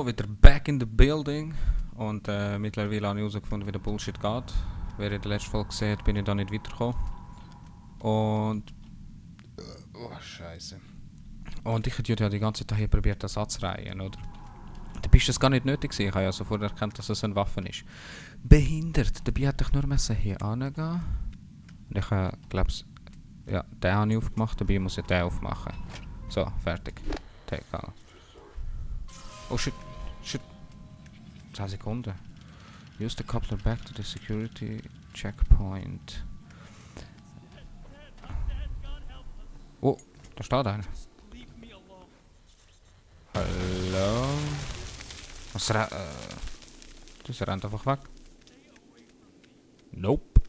So, wieder back in the building. Und mittlerweile habe ich herausgefunden, wie der Bullshit geht. Wer in der letzten Folge gesehen hat, bin ich da nicht weitergekommen. Und... oh, Scheiße. Und ich habe ja die ganze Zeit hier probiert, den Satz reihen, oder? Dabei ist das gar nicht nötig gewesen. Ich habe ja sofort erkannt, dass es eine Waffe ist. Behindert. Dabei hätte ich nur hier hingehen. Und ich habe, glaube ich, ja, den habe ich aufgemacht. Dabei muss ich den aufmachen. So, fertig. Egal. Oh shit. Shit. 10 Sekunden. Use the coupler back to the security checkpoint. Oh, da steht einer. Hallo? Was das rennt einfach weg. Nope.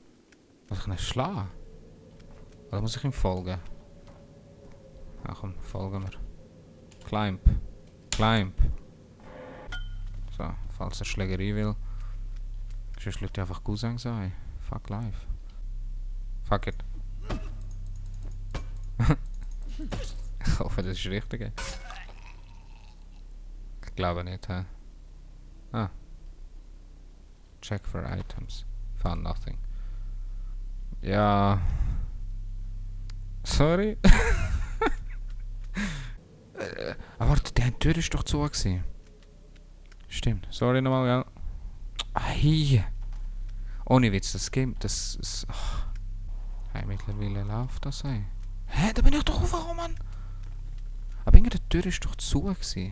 Muss ich nicht schlagen? Oder muss ich ihm folgen? Ach komm, folgen wir. Climb. Climb. So, falls er Schlägerei will. Sonst schaut er einfach Cousin sein. Fuck life. Fuck it. Ich hoffe, das ist richtig. Ich glaube nicht, hä? Ah. Check for items. Found nothing. Ja. Sorry. Warte, die Tür ist doch zu gewesen. Stimmt. Sorry nochmal, ja. Hey. Ohne Witz, das Game, das ist... Oh. Hey, mittlerweile läuft das, ey. Hä, da bin ich doch aufgekommen, Mann. Aber irgendeine Tür ist doch zu gewesen.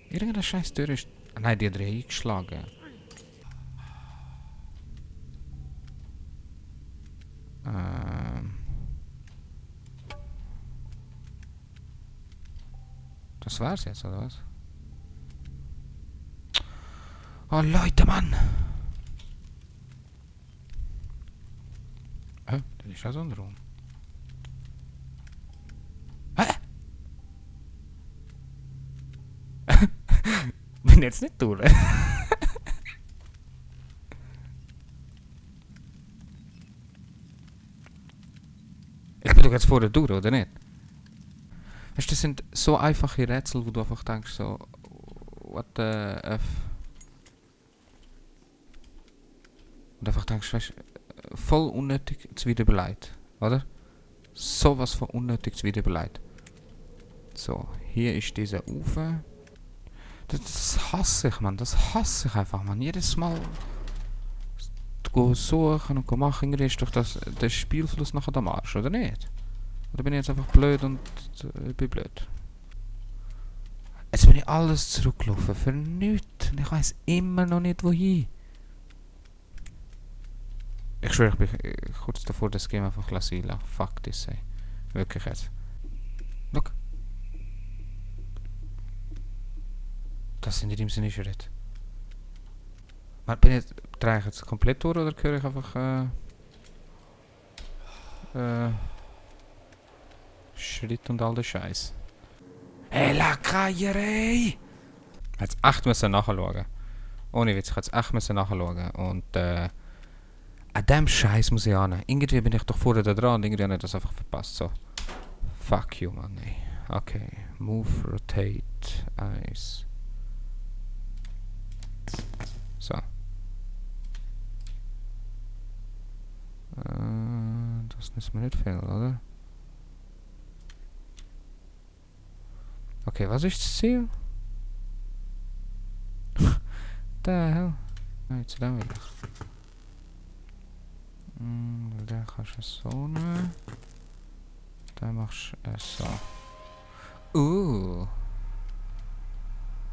Irgendeine scheiß Tür ist... Nein, die hat eingeschlagen. Das war's jetzt, oder was? Oh, Leute, Mann! Hä? Das ist ja so ein Raum. Hä? Bin jetzt nicht durch. Ich bin doch jetzt vorher durch, oder nicht? Weißt du, das sind so einfache Rätsel, wo du einfach denkst so... What the F? Und einfach denkst, weißt du, voll unnötig zu wiederbeleidigt, oder? Sowas von unnötig zu wiederbeleidigt. So, hier ist dieser Ufer. Das hasse ich, Mann. Das hasse ich einfach, Mann. Jedes Mal... suchen und machen, irgendwie ist doch der Spielfluss nachher am Arsch, oder nicht? Oder bin ich jetzt einfach blöd und bin blöd? Jetzt bin ich alles zurückgelaufen, für nichts. Und ich weiss immer noch nicht, wohin. Ich schwöre, ich bin kurz davor, das Game einfach lassen. Fuck this, ey. Wirklich jetzt. Look. Das sind in dem Sinne Schritte. Drehe ich jetzt komplett durch oder höre ich einfach Schritt und all der Scheiß? Hey, Lackerei! Ich hätte echt müssen nachschauen. Ohne Witz, ich hätte echt müssen nachschauen. Und an dem Scheiß muss ich an. Irgendwie bin ich doch vorher da dran und irgendwie habe ich das einfach verpasst. So. Fuck you, Mann, ey. Okay. Move, rotate, eyes. So. Das ist mir nicht viel, oder? Okay, was ist das Ziel? The hell? Jetzt da wieder. Da kannst du so nehmen. Da machst du so.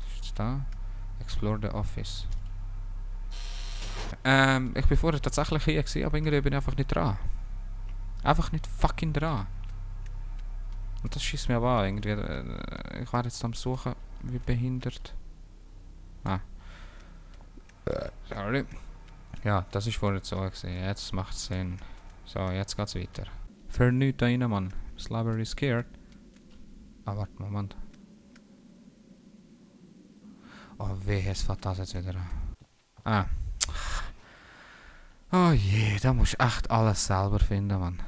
Was ist da? Explore the office. Ich bin vorher tatsächlich hier gewesen, aber irgendwie bin ich einfach nicht dran. Einfach nicht fucking dran. Und das schießt mir aber an, irgendwie. Ich war jetzt am Suchen, wie behindert. Ah. Sorry. Ja, das ist vorher so gewesen. Jetzt macht es Sinn. So, jetzt geht's weiter. Für nichts da rein, Mann. Slabbery scared. Ah, warte, Moment. Oh weh, es fängt das jetzt wieder an. Ah. Oh je, da musst du echt alles selber finden, Mann.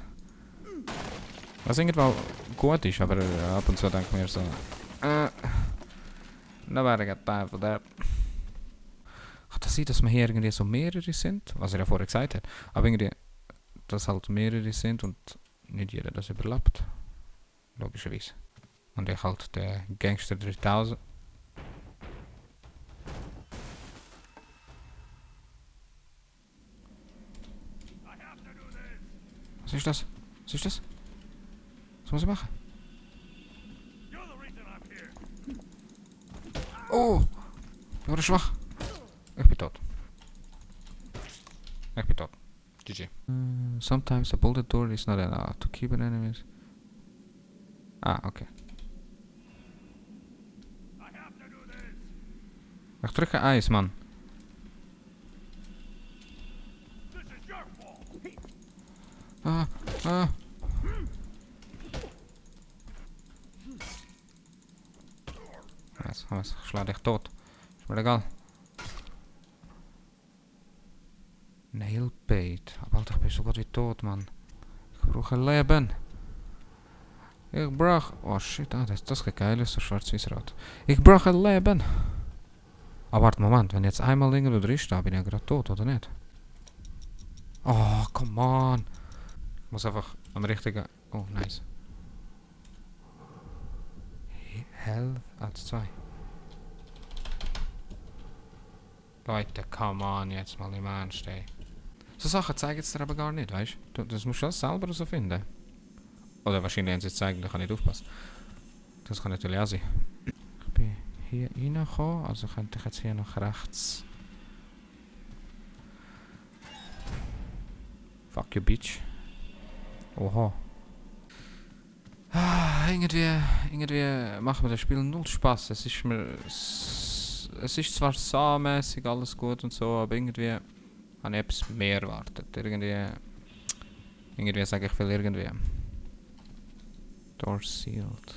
Was irgendwo gut ist, aber ab und zu denke ich mir so... Nobody got time for that. Kann das sein, dass wir hier irgendwie so mehrere sind? Was er ja vorher gesagt hat. Aber irgendwie, dass halt mehrere sind und nicht jeder das überlebt. Logischerweise. Und ich halt der Gangster 3000. Was ist das? Was ist das? Was muss ich machen? Oh! Ich wurde schwach. Ich bin tot. Ich bin tot. GG. Sometimes a bolted door is not enough to keep an enemies. Ah, okay. Ich drücke Eis, Mann. Ah, ah. Was, ich schlage dich tot. Ist mir egal. Nailbait. Aber Alter, ich bin so gut wie tot, Mann. Ich brauche Leben. Ich brauche... Oh shit, das geht geil, so schwarz-weiß rot. Ich brauche Leben. Aber warte, Moment, wenn jetzt einmal irgendwo drin steht, bin ich ja gerade tot, oder nicht? Oh, come on. Ich muss einfach am richtigen... Oh, nice. Health als 2. Leute, come on, jetzt mal im Ernst, ey. So Sachen zeigen es dir aber gar nicht, weißt du? Das musst du alles selber so finden. Oder wahrscheinlich haben sie es zeigen, da kann ich nicht aufpassen. Das kann natürlich auch sein. Ich bin hier reingekommen, also könnte ich jetzt hier nach rechts. Fuck you, bitch. Oha. Irgendwie macht mir das Spiel null Spaß. Es ist zwar saumässig alles gut und so, aber irgendwie habe ich etwas mehr erwartet. Irgendwie sage ich viel irgendwie. Door sealed.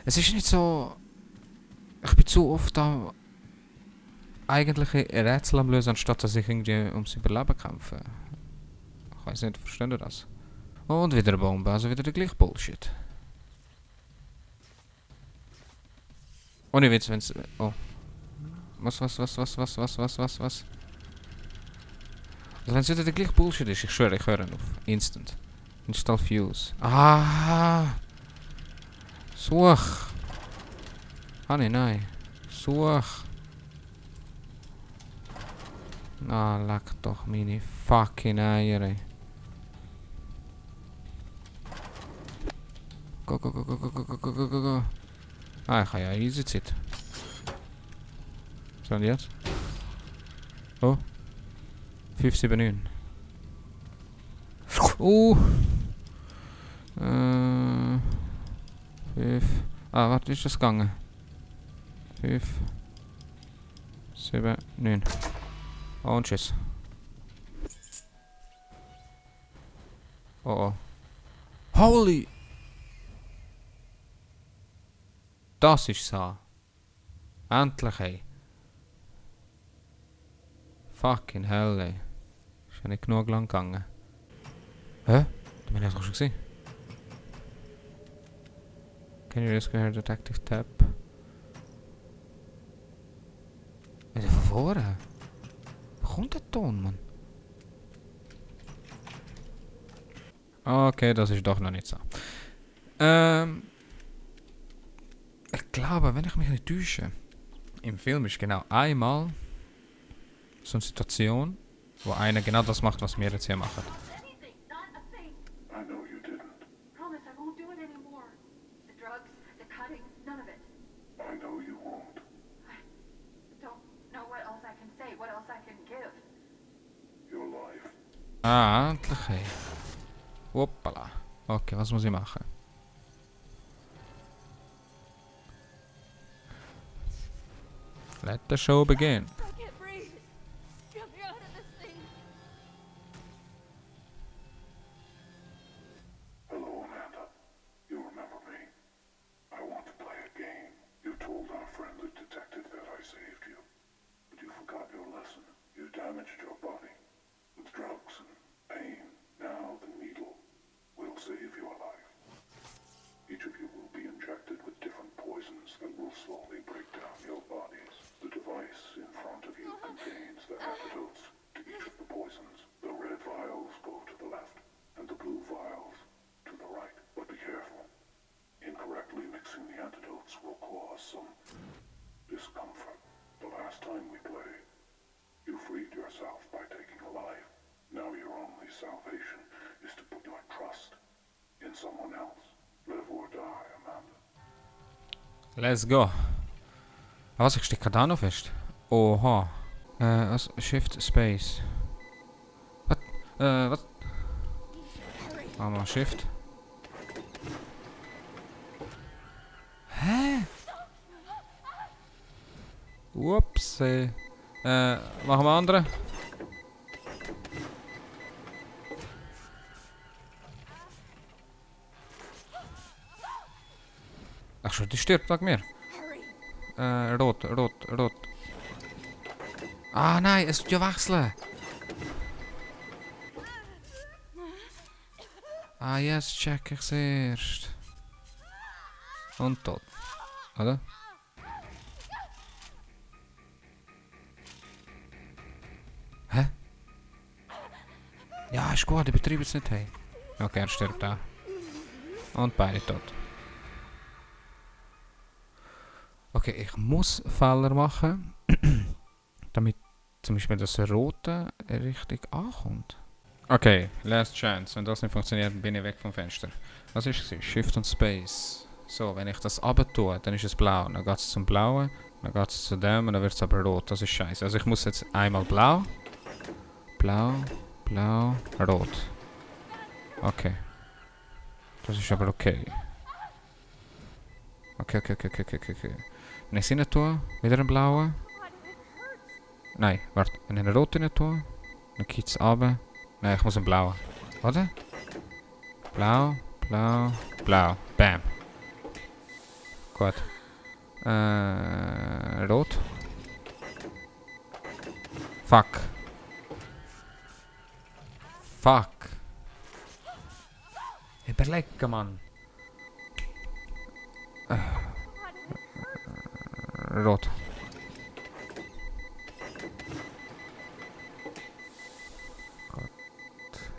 Es ist nicht so... Ich bin zu oft da eigentliche Rätsel am lösen, anstatt dass ich irgendwie ums Überleben kämpfe. Ich weiß nicht, verstehen ihr das? Und wieder eine Bombe, also wieder der gleiche Bullshit. Ohne Witz, wenn's... Oh. Was? Also wenn es wieder der gleiche Bullshit ist, ich schwöre, ich höre auf. Instant. Install Fuse. Ah! Such! Ah nein. Such! Ah, leck doch meine fucking Eier, ey. Go. Ah, ich habe ja easy Zeit. Was haben die jetzt? Oh. 579. Uh. 5. Ah, warte, ist das gegangen? 5. 7, 9. Oh, und tschüss. Oh. Holy! Das ist so. Endlich, ey. Fucking hell, ey. Ist ja nicht genug lang gegangen. Hä? Da bin ich doch schon gesehen. Can you rescue her detective tab? Ist er von vorne? Wo kommt der Ton, Mann? Okay, das ist doch noch nicht so. Ich glaube, wenn ich mich nicht täusche, im Film ist genau einmal so eine Situation, wo einer genau das macht, was wir jetzt hier machen. Ah, endlich. Hey. Hoppala. Okay, was muss ich machen? Let the show begin. Hello, Amanda. You remember me? I want to play a game. You told our friendly detective that I saved you. But you forgot your lesson. You damaged your body with drugs and pain. Now the needle will save your life. Each of you will be injected with different poisons that will slowly break chance will cause some discomfort. The last time we played, you freed yourself by taking a life. Now your only salvation is to put your trust in someone else. Live or die, Amanda. Let's go. Was, ich stecke da noch fest? Oha. Was? Shift Space. Was? Was? Mal Shift. Hä? Ups. Machen wir andere. Ach schon, die stirbt wegen mir. Rot. Ah nein, es tut ja wechseln. Ah jetzt check ich's erst. Und tot. Oder? Hä? Ja, ist gut, ich betreibe es nicht. Hey. Okay, er stirbt auch. Und beide tot. Okay, ich muss Fehler machen, damit zum Beispiel das Rote richtig ankommt. Okay, last chance. Wenn das nicht funktioniert, bin ich weg vom Fenster. Was ist es? Shift und Space. So, wenn ich das runter tue, dann ist es blau. Dann geht es zum Blauen, dann geht es zu dem und dann wird es aber rot. Das ist scheiße. Also ich muss jetzt einmal blau, rot. Okay. Das ist aber okay. Okay. Wenn ich es rein tue, wieder einen blauen. Nein, warte. Wenn ich einen roten rein tue, dann geht es runter. Nein, ich muss einen blauen. Oder? Blau. Bam. Gut. Rot. Fuck. Überlegen, Mann. Rot. Gott.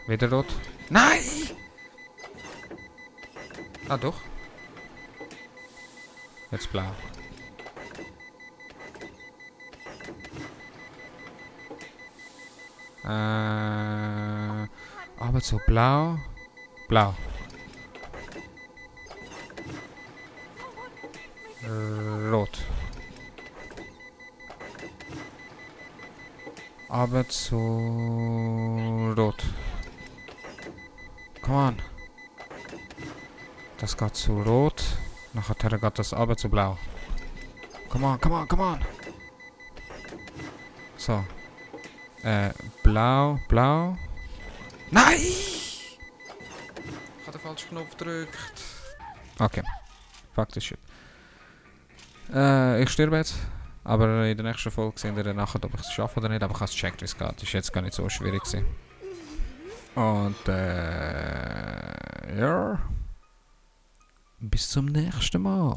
Wieder rot. Nein! Ah, doch. Jetzt blau. Aber so blau. Rot. Aber zu rot. Come on. Das geht zu rot. Nachher geht das aber zu blau. Come on. So. Blau. Nein! Ich habe den falschen Knopf gedrückt. Okay. Fuck this shit. Ich sterbe jetzt. Aber in der nächsten Folge sehen wir nachher, ob ich es schaffe oder nicht. Aber ich habe es gecheckt, wie es geht. Das ist jetzt gar nicht so schwierig gewesen. Und ja. Bis zum nächsten Mal.